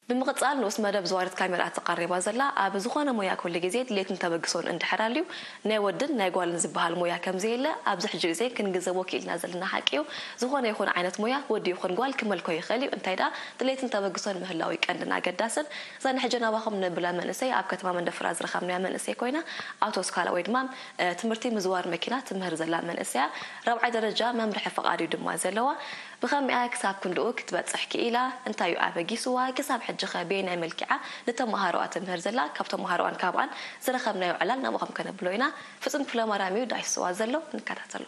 ብምቕጻል ንኡስ መደብ ዘዋሪት ካሜራ እትቐሪባ ዘላ፣ ኣብ ዝኾነ ሞያ ኩሉ ግዜ ድሌትን ተበግሶን እንድሕር ኣልዩ፣ ናይ ወድን ናይ ጓልን ዝበሃል ሞያ ከም ዘየለ ኣብዚ ሕጂ ግዜ ክንግዘቦ ክኢልና ዘለና ሓቂ እዩ። ዝኾነ ይኹን ዓይነት ሞያ ወዲ ይኹን ጓል ክመልኮ ይኽእል እዩ። እንታይ ደኣ ድሌትን ተበግሶን ምህላው እዩ ቀንድን ኣገዳስን። እዛ ንሕጂ ናባኹም ንብላ መንእሰይ ኣብ ከተማ መንደፈራ ዝረኸብናያ መንእሰይ ኮይና፣ ኣውቶስካላ ወይ ድማ፣ እ፣ ትምህርቲ ምዝዋር መኪና ትምህር ዘላ መንእሰያ ራብዓይ ደረጃ መምርሒ ፍቓድ እዩ ድማ ዘለዋ። ብኸመይኣ ክሳብ ክንድኡ ክትበጽሕ ክኢላ? እንታይ እዩ ኣበጊስዋ? ክሳብ ሕጂ ኸ በየናይ መልክዓ ንተመሃሮኣ ትምህር ዘላ? ካብ ተመሃሮኣን ካብኣን ዝረኸብናዮ ዕላል ናብኹም ከነብሎ ኢና። ፍጹም ክፍለማርያም እዩ ዳሂስዋ ዘሎ። ንከታተሎ።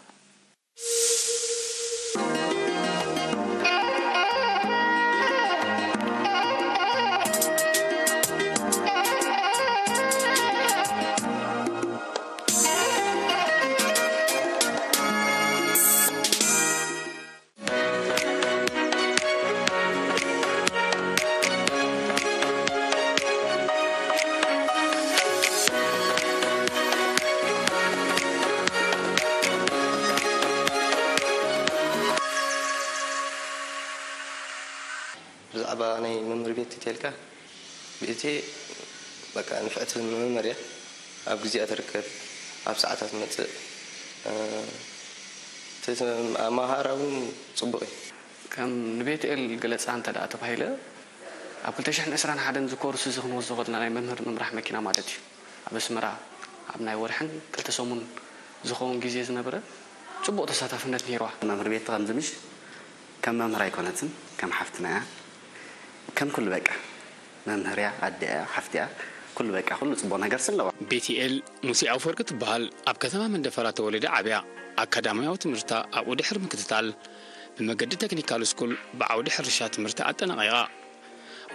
ብዛዕባ ናይ መምህር ቤት ተልካ ቤቴ በቃ ንፍዕቲ መምህር እያ። ኣብ ግዜኣ ትርከብ፣ ኣብ ሰዓታት ትመጽእ። እ፣ እቲ ኣመሃህራ እውን ጽቡቕ እዩ። ከም ንቤትኤል ገለጻ እንተ ደኣ ተባሂለ፣ ኣብ ክልተ ሽሕን ዕስራን ሓደን እዚ ኮርስ እዚ ክንወስዶ ከለና ናይ መምህር ምምራሕ መኪና ማለት እዩ። ኣብ ኣስመራ ኣብ ናይ ወርሕን ክልተ ሰሙን ዝኸውን ግዜ ዝነበረ ጽቡቕ ተሳታፍነት ነይርዋ። መምህር ቤት ከም ዝምሽ ከም መምህር ኣይኮነትን፣ ከም ሓፍትና እያ። ከም ኩሉ በቃ መምህር እያ፣ ኣደ እያ፣ ሓፍቲ እያ። ኩሉ በቃ ኩሉ ጽቡቕ ነገር ስለዋ። ቤትኤል ሙሴ ኣፈወርቂ ትበሃል። ኣብ ከተማ መንደፈራ ተወሊዳ ዓብያ። ኣካዳሚያዊ ትምህርታ ኣብኡ ድሕሪ ምክትታል ብመገዲ ቴክኒካል ስኩል ብዓውዲ ሕርሻ ትምህርታ ኣጠናቒቓ።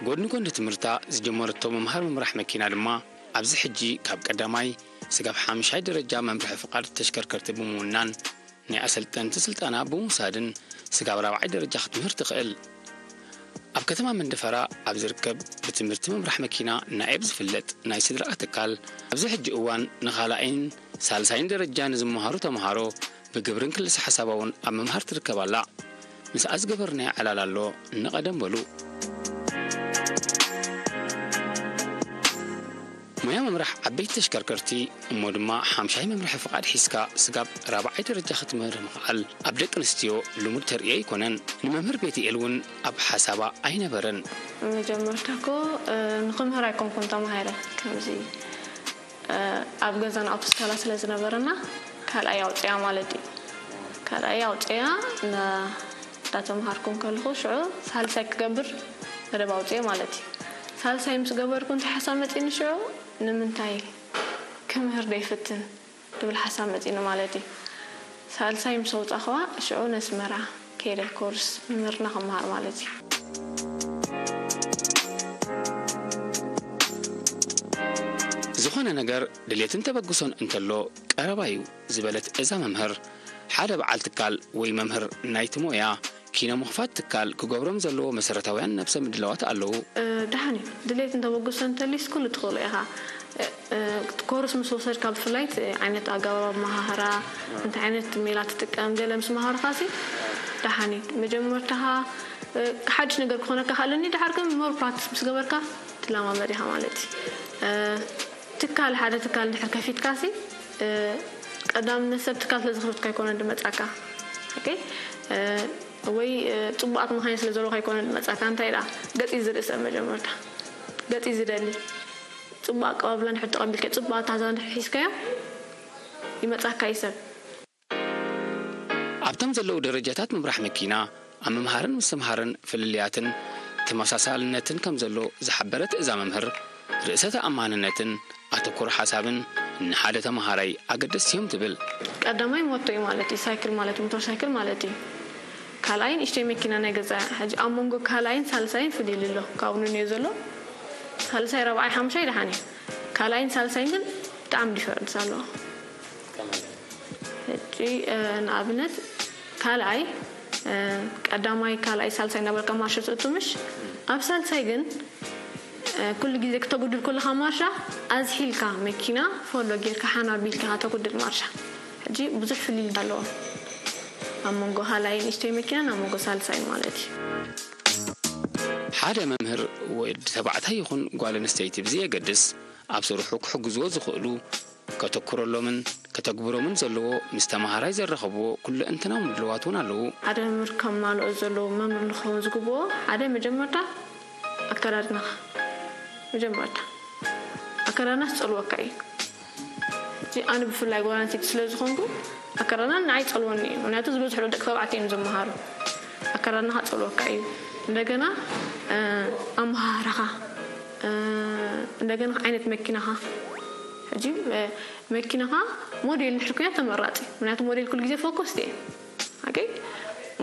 ጎድኒ ጎድኒ ትምህርታ ዝጀመረቶ ምምሃር ምምራሕ መኪና ድማ ኣብዚ ሕጂ ካብ ቀዳማይ ስጋብ ሓምሻይ ደረጃ መምርሒ ፍቓድ ተሽከርከርቲ ብምውናን ናይ ኣሰልጠንቲ ስልጠና ብምውሳድን ስጋብ ራብዓይ ደረጃ ክትምህር ትኽእል። ኣብ ከተማ መንደፈራ ኣብ ዝርከብ ብትምህርቲ ምምራሕ መኪና ናኤብ ዝፍለጥ ናይ ስድራኣ ትካል ኣብዚ ሕጂ እዋን ንኻልኣይን ሳልሳይን ደረጃ ንዝመሃሩ ተምሃሮ ብግብርን ክልሰ ሓሳባውን ኣብ ምምሃር ትርከብ ኣላ። ምስኣ ዝገበርናዮ ዕላል ኣሎ፣ ንቐደም በሉ። ሞያ ምምራሕ ዓበይቲ ተሽከርከርቲ እሞ ድማ ሓምሻይ መምርሒ ፍቓድ ሒዝካ ስጋብ ራብዓይ ደረጃ ክትምህር ምኽኣል ኣብ ደቂ ኣንስትዮ ልሙድ ተርእዮ ኣይኮነን። ንመምህር ቤትኤል እውን ኣብ ሓሳባ ኣይነበረን። መጀመርታ እኮ ንክምህር ኣይኮንኩን ተማሂረ። ከምዚ ኣብ ገዛና ኣውቶስካላ ስለ ዝነበረና ካልኣይ ኣውፅያ ማለት እዩ። ካልኣይ ኣውፅያ እንዳተምሃርኩ እንከለኹ ሽዑ ሳልሳይ ክገብር መደብ ኣውፅየ ማለት እዩ። ሳልሳይ ምስ ገበርኩ እንታይ ሓሳብ መፂኒ ሽዑ? ንምንታይ ክምህር ደይፍትን ዝብል ሓሳብ መፂኒ ማለት እዩ። ሳልሳይ ምስ ኣውፃእኽዋ ሽዑ ነስመራ ከይደ ኮርስ ምምህርና ክመሃር ማለት እዩ። ዝኾነ ነገር ድሌትን ተበግሶን እንተሎ ቀረባ እዩ ዝበለት እዛ መምህር፣ ሓደ በዓል ትካል ወይ መምህር ናይቲ ሞያ ኪኖ ምኽፋት ትካል ክገብሮም ዘለዎ መሰረታውያን ነብሰ ምድላዋት ኣለዉ። ደሓን እዩ። ድሌት እንተበግሶ እንተሊስ ኩሉ ትኽእሎ ኢኻ። ኮርስ ምስ ወሰድካ ብፍላይ ዓይነት ኣገባብ መሃህራ እንታይ ዓይነት ሜላ ትጥቀም ገለ ምስ መሃርካ ሲ ደሓን እዩ። መጀመርታኻ ሓድሽ ነገር ክኾነካ ከኣለኒ ድሓር ግን ሞር ፕራክቲስ ምስ ገበርካ ትለማመድ ኢኻ ማለት እዩ። ትካል ሓደ ትካል ድሕር ከፊትካ ሲ ቀዳምነት ሰብ ትካል ስለዝኸፈትካ ኣይኮነን ድመጻካ። ኦኬ ወይ ጽቡቓት መኻይን ስለ ዘለካ ኣይኮነን ድመጻካ። እንታይ ደኣ ገጽ ዝርኢ ሰብ መጀመርታ ገጽ ዝደሊ ጽቡቕ ኣቀባብላ እንድሕር ተቐቢልካ ጽቡቕ ኣታሕዛ እንድሕር ሒዝካዮ ይመጻካ እዩ ሰብ። ኣብቶም ዘለዉ ደረጃታት ምምራሕ መኪና ኣብ ምምሃርን ምስትምሃርን ፍልልያትን ተመሳሳልነትን ከም ዘሎ ዝሓበረት እዛ መምህር፣ ርእሰ ተኣማንነትን ኣተኩሮ ሓሳብን ንሓደ ተመሃራይ ኣገደስቲ እዮም ትብል። ቀዳማይ ሞቶ እዩ ማለት እዩ። ሳይክል ማለት ሞተር ሳይክል ማለት እዩ። ካልኣይ ንእሽተይ መኪና ናይ ገዛ ሕጂ ኣብ መንጎ ካልኣይን ሳልሳይን ፍልልይ ኣሎ ካብኡ ንንዮ ዘሎ ሳልሳይ ራብዓይ ሓምሻይ ደሓን እዩ። ካልኣይን ሳልሳይን ግን ብጣዕሚ ዲፈረንስ ኣለዎ። ሕጂ ንኣብነት ካልኣይ ቀዳማይ ካልኣይ ሳልሳይ እናበልካ ማርሽ ትእቱ ምሽ ኣብ ሳልሳይ ግን ኩሉ ግዜ ክተጉድል ከለኻ ማርሻ ኣዝሒልካ መኪና ፎሎ ጌርካ ሓና ቢልካ ተጉድል ማርሻ ሕጂ ብዙሕ ፍልልይ ኣለዎ ኣብ መንጎ ካልኣይ ንእሽተይ መኪናን ኣብ መንጎ ሳልሳይ ማለት እዩ። ሓደ መምህር ወዲ ተባዕታይ ይኹን ጓል ኣንስተይቲ ብዘየገድስ ኣብ ስርሑ ክሕግዝዎ ዝኽእሉ ከተኩረሎምን ከተግብሮምን ዘለዎ ምስ ተመሃራይ ዘራኸብዎ ኩለእንተናዊ ምድልዋት እውን ኣለዉ። ሓደ መምህር ከማልኦ ዘለዎ መምህር ንክኸውን ዝግብኦ ሓደ መጀመርታ ኣከዳድናኻ መጀመርታ ኣከዳድና ክጸልወካ እዩ። እዚ ኣነ ብፍላይ ጓል ኣንስተይቲ ስለ ዝኾንኩ ኣከዳድና ንዓይ ይጸልወኒ እዩ። ምክንያቱ ዝበዝሑ ደቂ ተባዕትዮ እዮም ዝመሃሩ። ኣከዳድናኻ ክጸልወካ እዩ። እንደገና ኣመሃህራኻ እንደገና ዓይነት መኪናኻ ሕጂ መኪናኻ ሞዴል ንድሕር ኮይና ተመራፂ። ምክንያቱ ሞዴል ኩሉ ግዜ ፎከስቲ እየ። ኦኬ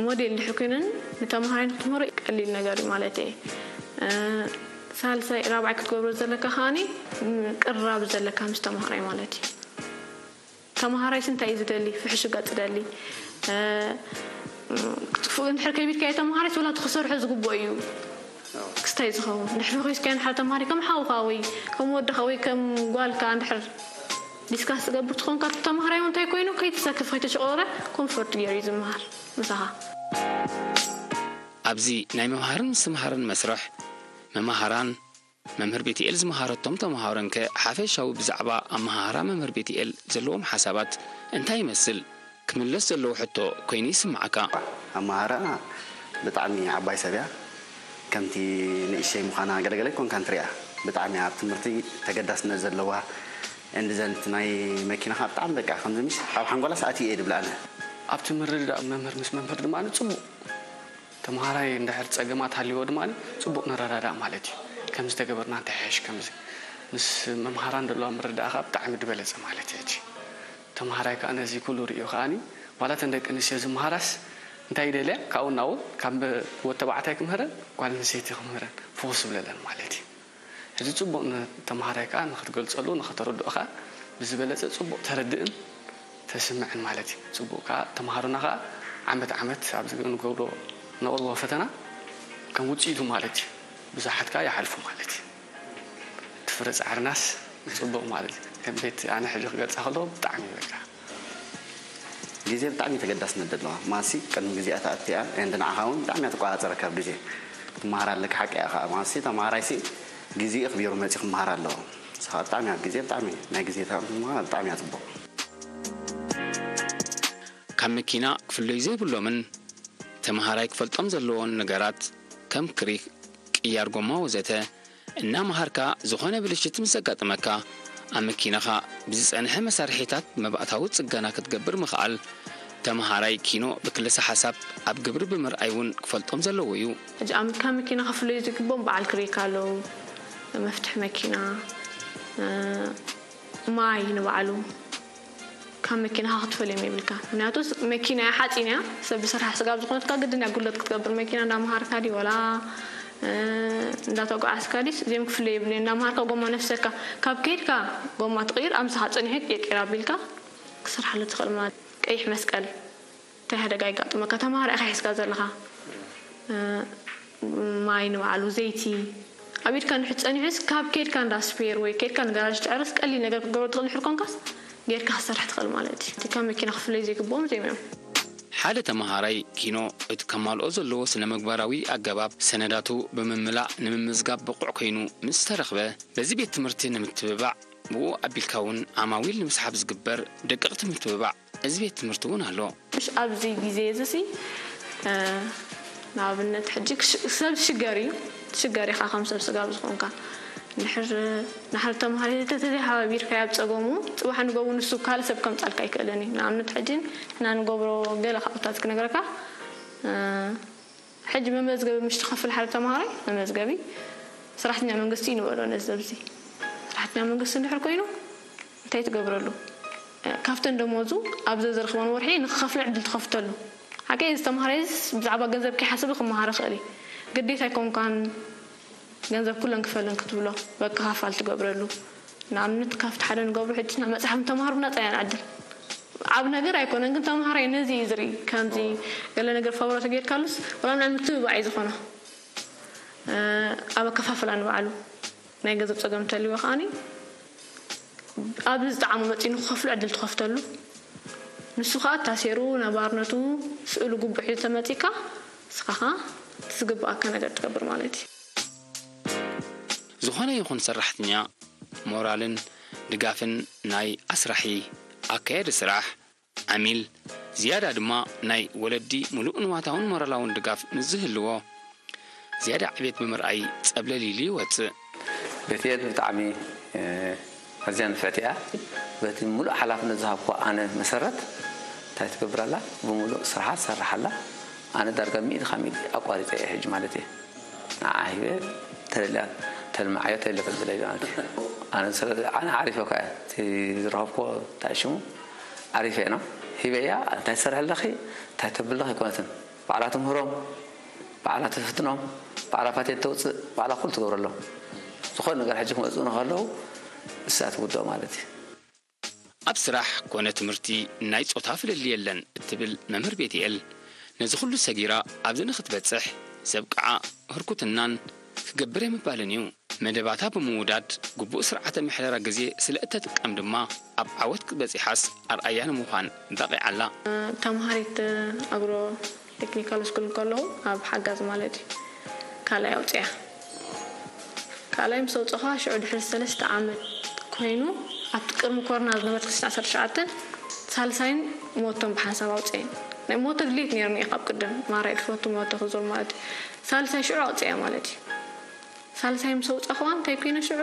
ሞዴል ድሕር ኮይነን ንተምሃራይ ንክትምህሮ ቀሊል ነገር እዩ ማለት እየ። ሳልሳይ ራብዓይ ክትገብሮ ዘለካ ከዓኒ ቅራብ ዘለካ ምስ ተምሃራይ ማለት እዩ። ተምሃራይስ እንታይ እዩ ዝደሊ? ፍሕሽ ገፅ ደሊ ክጥፍኡ እንድሕር ከይቢልካዮ ተምሃራይስ ወላ እቲ ክሰርሖ ዝግብኦ እዩ። ክስታይ ዝኸውን ድሕሪ ኮይስካዮ ንሓደ ተምሃሪ ከም ሓውካ ወይ ከም ወድኻ ወይ ከም ጓልካ እንድሕር ዲስካስ ትገብር ትኾንካ ተምሃራይ እንታይ ኮይኑ ከይተሰክፍ ከይተሸቆረ ኮንፈርት ገይሩ እዩ ዝመሃር ምሳኻ። ኣብዚ ናይ ምምሃርን ምስትምሃርን መስርሕ መማሃራን መምህር ቤትኤል ዝመሃረቶም ተምሃሮንከ ሓፈሻዊ ብዛዕባ ኣመሃህራ መምህር ቤትኤል ዘለዎም ሓሳባት እንታይ ይመስል ክምለስ ዘለዎ ሕቶ ኮይኑ ይስምዓካ። ኣመሃህራ ብጣዕሚ ዓባይ ሰብ እያ። ከምቲ ንእሽተይ ምዃና ገለገለ ኣይኮንካን ትሪኣ። ብጣዕሚ እያ ኣብ ትምህርቲ ተገዳስነት ዘለዋ። And then እቲ ናይ መኪና ከዓ ብጣዕሚ በቃ ከምዚ ምሽ ኣብ ሓንጎላስ ኣትዩ እየ ድብል ኣነ። ኣብቲ ምርድዳእ መምህር ምስ መምህር ድማ ጽቡቕ ተምሃራይ እንድሕር ጸገማት ሃልይዎ ድማ ጽቡቕ ንረዳዳእ ማለት እዩ። ከምዚ ተገበርና እንታይ ይሕሽ ከምዚ ምስ መምሃራን ዘለዋ ምርድዳእ ከዓ ብጣዕሚ ዝበለጸ ማለት እዩ። ሕጂ ተምሃራይ ከዓ ነዚ ኩሉ ርእዩ ከዓኒ ዋላ እተን ደቂ ኣንስትዮ ዝመሃራስ እንታይ ይደልያ ካብኡ ናብኡ ካብ ወዲ ተባዕታይ ክምህረን ጓል ኣንስተይቲ ክምህረን ፍኹስ ዝብለለን ማለት እዩ። ሕዚ ጽቡቕ ንተምሃራይ ከኣ ንኽትገልጸሉ ንኽተረድኦ ከኣ ብዝበለጸ ጽቡቕ ተረድእን ተስምዕን ማለት እዩ። ጽቡቕ ከኣ ተምሃሮና ከኣ ዓመት ዓመት ኣብዚ ንገብሮ ነቕርቦ ፈተና ከም ውጽኢቱ ማለት እዩ ብዙሓት ከኣ ይሓልፉ ማለት እዩ። እቲ ፍረ ጻዕርናስ ጽቡቕ ማለት እዩ። ከም ቤት ኣነ ሕጂ ክገልጻ ከለኹ ብጣዕሚ በቃ ግዜ ብጣዕሚ ተገዳስነት ደለዋ ማሲ ቅድሚ ግዜኣ ተኣትያ and ንዓኻ እውን ብጣዕሚ እያ ትቆጻጸረካ ኣብ ግዜ ትመሃር ኣለካ ሓቂ እያ ከዓ ማሲ ተምሃራይ ሲ ግዜኡ ኣኽቢሩ መፂኡ ክመሃር ኣለዎ ንስኻ ብጣዕሚ ኣብ ግዜ ብጣዕሚ ናይ ግዜ ተኣምትማ ብጣዕሚ እያ ፅቡቕ ካብ መኪና ክፍለዩ ዘይብሎምን ተምሃራይ ክፈልጦም ዘለዎን ነገራት ከም ክሪክ ቅያር ጎማ ወዘተ እናመሃርካ ዝኾነ ብልሽት ምስ ዘጋጥመካ ኣብ መኪናኻ ብዝጸንሐ መሳርሒታት መባእታዊ ጽገና ክትገብር ምኽኣል ተመሃራይ ኪኖ ብክልሰ ሓሳብ ኣብ ግብሪ ብምርኣይ እውን ክፈልጦም ዘለዎ እዩ። ሕጂ ኣብ ካብ መኪና ክፍለዩ ዝግቦም በዓል ክሬካ ኣለዉ፣ መፍትሒ መኪና፣ ማይ ንባዕሉ ካብ መኪናኻ ክትፈልዮም የብልካ ምክንያቱ መኪና እያ ሓፂን እያ ሰብ ዝሰርሓ ስጋብ ዝኾነትካ ግድን እያ ጉለት ክትገብር መኪና እንዳመሃርካ ድዩ ወላ እንዳተጓዓዝካ ድዩ እዚኦም ክፍለ የብሉ እንዳመሃርካ ጎማ ነፍሰካ ካብ ከይድካ ጎማ ትቕይር ኣምሳኻ ፀኒሑ የቂር ኣቢልካ ክሰርሓሉ ትኽእል ማለት ቀይሕ መስቀል እንታይ ሓደጋ ይጋጥመካ ተምሃራ ኢኻ ሒዝካ ዘለኻ ማይ ንባዕሉ ዘይቲ ኣብ ኢድካ እንድሕር ጸኒሑስ ካብ ኬድካ እንዳ ስፔር ወይ ኬድካ ንጋራጅ ትዕርስ ቀሊል ነገር ክትገብሮ ትኽእል እንድሕር ኮንካስ ጌርካ ክትሰርሕ ትኽእል ማለት እዩ። እቲ ካብ መኪና ክፍለዩ ዘይግብኦም እዚኦም እዮም። ሓደ ተመሃራይ ኪኖ እቲ ከማልኦ ዘለዎ ስነ ምግባራዊ ኣገባብ ሰነዳቱ ብምምላእ ንምምዝጋብ ብቑዕ ኮይኑ ምስ ተረኽበ በዚ ቤት ትምህርቲ ንምትብባዕ ብኡ ኣቢልካ እውን ዓማዊል ንምስሓብ ዝግበር ደቀቕቲ ምትብባዕ እዚ ቤት ትምህርቲ እውን ኣሎ። ምሽ ኣብዚ ግዜ እዚ ሲ ንኣብነት ሕጂ ሰብ ሽገር እዩ ትሽገር ኢኻ ከም ሰብ ስጋብ ዝኾንካ ንድሕር ንሓደ ተምሃሪ ተተዘይሓባቢርካ ኣብ ፀገሙ ፅባሕ ንገቡ ንሱ ካልእ ሰብ ከምፃልካ ኣይክእልን እዩ ንኣብነት ሕጂ እና ንገብሮ ገለ ካብታት ክነግረካ ሕጂ መመዝገቢ ምሽ ትኸፍል ሓደ ተምሃራይ መመዝገቢ ሰራሕተኛ መንግስቲ እዩ ንበሎ ነዚ ኣብዚ ሰራሕተኛ መንግስቲ እንድሕር ኮይኑ እንታይ ትገብረሉ ካብተን ደሞዙ ኣብ ዘዝረኽበን ወርሒ ንክኸፍሎ ዕድል ትኸፍተሉ ሓቀይ ዝተምሃረስ ብዛዕባ ገንዘብ ከይሓሰበ ክመሃር ይኽእል እዩ ግዴታ ኣይኮንካን ገንዘብ ኩለን ክፈልን ክትብሎ በቃ ካፋል ትገብረሉ ንኣብነት ካብቲ ሓደ ንገብሮ ሕጂ መፅሓፍ ንተምሃር ብናፃ ኢና ንዕድል ዓብ ነገር ኣይኮነን ግን ተምሃራይ ነዚ እዩ ዝርኢ ከምዚ ገለ ነገር ፋብሮ ተጌርካሉስ ወላ ናይ ምትብባዕ እዩ ዝኾኖ ኣብ ኣከፋፍላ ንባዕሉ ናይ ገንዘብ ፀገም እንተልዎ ከዓኒ ኣብዚ ዝጠዓሞ መፂኡ ንክኸፍሎ ዕድል ትኸፍተሉ ንሱ ከዓ ታሴሩ ነባርነቱ ስእሉ ግቡእ ሒዙ ተመፂካ ንስኻ ከዓ ዝግብኣካ ነገር ትገብር ማለት እዩ ዝኾነ ይኹን ሰራሕተኛ ሞራልን ድጋፍን ናይ ኣስራሒ፣ ኣካያዲ ስራሕ፣ ዓሚል፣ ዝያዳ ድማ ናይ ወለዲ ምሉእ ንዋታውን ሞራላውን ድጋፍ ምስ ዝህልዎ፣ ዝያዳ ዕቤት ብምርኣይ ጸብለል ኢሉ ይወጽእ። ቤትኤል ብጣዕሚ፣ እ፣ ኣዝያ ንፍዕቲ እያ። በቲ ምሉእ ሓላፍነት ዝሃብኩዋ ኣነ መሰረት እንታይ ትገብር ኣላ? ብምሉእ ስርሓ ትሰርሕ ኣላ። ኣነ ዳርጋ ሚእቲ ካብ ሚእቲ ኣቋሪጸ እየ ሕጂ ማለት እየ። ንዓ ሂበ ተደልያ ተልምዓዮ ተደልያ ተልምዓዮ ማለት እዩ። ኣነ ስለ ኣነ ዓሪፈ እኳ እየ። እቲ ዝረኸብኩዎ እንታይ ሽሙ ዓሪፈ እየ ነው። ሂበያ እንታይ ትሰርሒ ኣለኺ? እንታይ ተብልኺ ኣይኮነትን። ባዕላ ትምህሮም፣ ባዕላ ትፍትኖም፣ ባዕላ ፋቴት ተውፅእ፣ ባዕላ ኩሉ ትገብረሎም። ዝኾነ ነገር ሕጂ ክመፅኡ ንከለዉ እሳ ትውድኦ ማለት እዩ። ኣብ ስራሕ ኮነ ትምህርቲ ናይ ጾታ ፍልልይ የለን እትብል መምህር ቤትኤል፣ ነዚ ኩሉ ሰጊራ ኣብዚ ንክትበጽሕ ዘብቅዓ ህርኩትናን ክገብር የምባልን እዩ። መደባታ ብምውዳድ ግቡእ ስርዓተ ምሕደራ ግዜ ስለ እተጥቀም ድማ ኣብ ዓወት ክትበጺሓስ ኣርኣያ ንምዃን በቒዓ ኣላ። ተምሃሪት ኣግሮ ቴክኒካል ስኩል ከለኹ ኣብ ሓጋዝ ማለት እዩ ካልኣይ ኣውፅያ። ካልኣይ ምስ ኣውፀኻ ሽዑ ድሕሪ ሰለስተ ዓመት ኮይኑ ኣብቲ ቅድሚ ኮሮና ዝነበረ ክልተ ሽሕን ዓሰርተ ትሽዓተን ሳልሳይን ሞቶን ብሓንሳብ ኣውፅየን። ናይ ሞቶ ድሌት ነይርኒ ካብ ቅድም ማራይ ድፈቱ ሞቶ ክዞር ማለት እዩ። ሳልሳይ ሽዑ ኣውፅያ ማለት እዩ። ሳልሳይ ምስ ኣውፃኹዋ እንታይ ኮይነ ሽዑ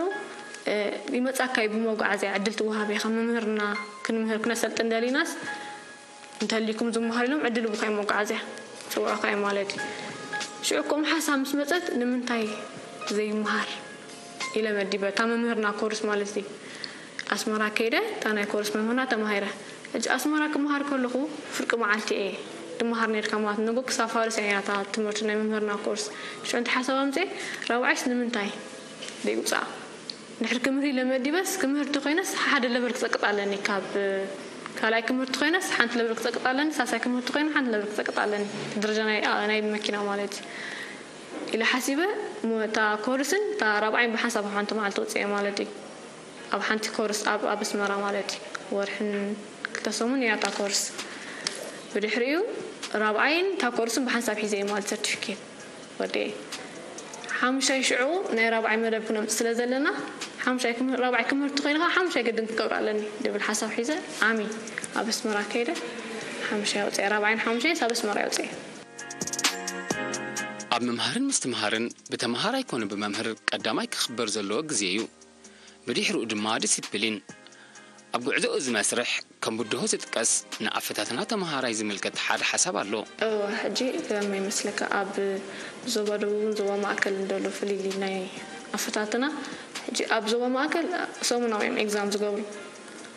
ይመፃካ እዩ ብመጓዓዝያ ዕድል ትወሃብ ኢኻ መምህርና ክንምህር ክነሰልጥን ደሊናስ እንተሊኩም ዝመሃር ኢሎም ዕድል ብካይ መጓዓዝያ ፅውዕካ እዩ ማለት እዩ። ሽዑ ከምኡ ሓሳብ ምስ መፀት ንምንታይ ዘይመሃር ኢለ መዲበ እታ መምህርና ኮርስ ማለት እዩ ኣስመራ ከይደ እታ ናይ ኮርስ መምህርና ተማሂረ። ሕጂ ኣስመራ ክመሃር ከለኹ ፍርቂ መዓልቲ እየ ትመሃር ነርካ ማለት ንጎ ክሳብ ፋርስ እያ እታ ትምህርቲ ናይ መምህርና ኮርስ ሽዑ እንተ ሓሳብ ኣምፅእ ራብዓይስ ንምንታይ ዘይውፃእ ድሕሪ ክምህር ኢለ መዲበስ ክምህርቲ ኮይነስ ሓደ ለበል ክፀቅጥ ኣለኒ ካብ ካልኣይ ክምህርቲ ኮይነስ ሓንቲ ለበል ክፀቅጥ ኣለኒ ሳሳይ ክምህርቲ ኮይነ ሓንቲ ለበል ክፀቅጥ ኣለኒ ደረጃ ናይ መኪና ማለት እዩ ኢለ ሓሲበ እታ ኮርስን እታ ራብዓይን ብሓንሳብ ሓንቲ መዓልቲ ወፅአ ማለት እዩ ኣብ ሓንቲ ኮርስ ኣብ ኣስመራ ማለት እዩ ወርሕን ክልተ ሰሙን እያ እታ ኮርስ ብድሕሪኡ ራብዓይን እታ ኮርስን ብሓንሳብ ሒዘ ማለት ሰርቲፊኬት ወዲ ሓሙሻይ ሽዑ ናይ ራብዓይ መደብ ክነምፅ ስለ ዘለና ሓሙሻይ ራብዓይ ክምህርቲ ኮይንካ ሓሙሻይ ግድን ክገብር ኣለኒ ድብል ሓሳብ ሒዘ ዓሚ ኣብ ኣስመራ ከይደ ሓሙሻይ ኣውፅአ ራብዓይን ሓሙሻይን ሳብ ኣስመራ ኣውፅአ ኣብ ምምሃርን ምስትምሃርን ብተምሃራይ ኮነ ብመምህር ቀዳማይ ክኽበር ዘለዎ ግዜ እዩ። ብድሕሪኡ ድማ ዲሲፕሊን። ኣብ ጉዕዞ እዚ መስርሕ ከም ብድሆ ዝጥቀስ ንኣፈታትና ተምሃራይ ዝምልከት ሓደ ሓሳብ ኣሎ። እወ፣ ሕጂ ከመይ ይመስለካ ኣብ ዞባ ደቡብን ዞባ ማእከልን ዘሎ ፍልልይ ናይ ኣፈታትና ሕጂ ኣብ ዞባ ማእከል ሰሙናዊ እዮም ኤግዛም ዝገብሩ።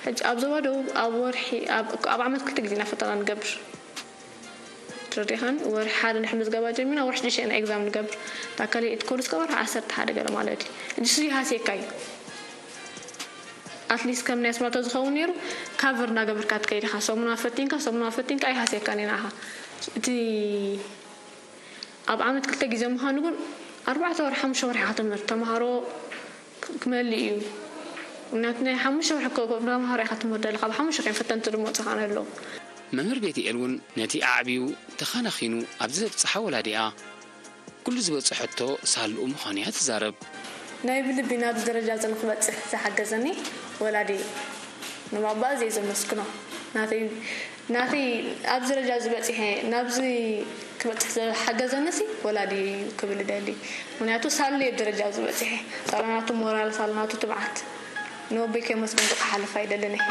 ሕጂ ኣብ ዞባ ደቡብ ኣብ ወርሒ ኣብ ዓመት ክልተ ግዜ ኢና ፈተና ንገብር። ትረዲኻን ወርሒ ሓደ ንሕ ምዝገባ ጀሚና ወርሒ ሽዱሽተ ኢና ኤግዛም ንገብር እታ ካልእ እቲ ኮርስ ከ ወርሒ ዓሰርተ ሓደ ገለ ማለት እዩ እጅሱ ይሃስየካ እዩ ኣትሊስት ከም ናይ ኣስመራ ተዝኸውን ነይሩ ካቨር እናገበርካ ትከይድ ኢኻ ሰሙና ፈቲንካ ሰሙና ፈቲንካ ኣይሃስየካን እዩ ንዓኻ እቲ ኣብ ዓመት ክልተ ግዜ ምዃኑ ግን ኣርባዕተ ወርሒ ሓሙሽተ ወርሒ ኢኻ ትምህር ተምሃሮ ክመልእ እዩ ምክንያቱ ናይ ሓሙሽተ ወርሒ ተምሃሮ ኢኻ ትምህር ዘለኻ ኣብ ሓሙሽተ ወርሒ ፈተንቲ ድማ ወፅኻ ኣለዉ መምህር ቤትኤል እውን ነቲ ኣዕብዩ ተኸናኺኑ ኣብዚ ዘብፅሓ ወላዲኣ ኩሉ ዝበፅሐቶ ሳልኡ ምዃኑ እያ ትዛረብ። ናይ ብልቢ ናብዚ ደረጃ እዚ ንክበፅሕ ዝሓገዘኒ ወላዲ እዩ። ንባባ እየ ዘመስግኖ። ናተይ ናተይ ኣብዚ ደረጃ እዚ በፂሐ ናብዚ ክበፅሕ ዝሓገዘኒ ሲ ወላዲ እዩ ክብል እደሊ። ምክንያቱ ሳለዮ ደረጃ ኣብዚ በፂሐ ሳላ ናቱ ሞራል ሳላ ናቱ ትብዓት ንወበይ ከመስግን ክሓልፍ ኣይደልን እየ።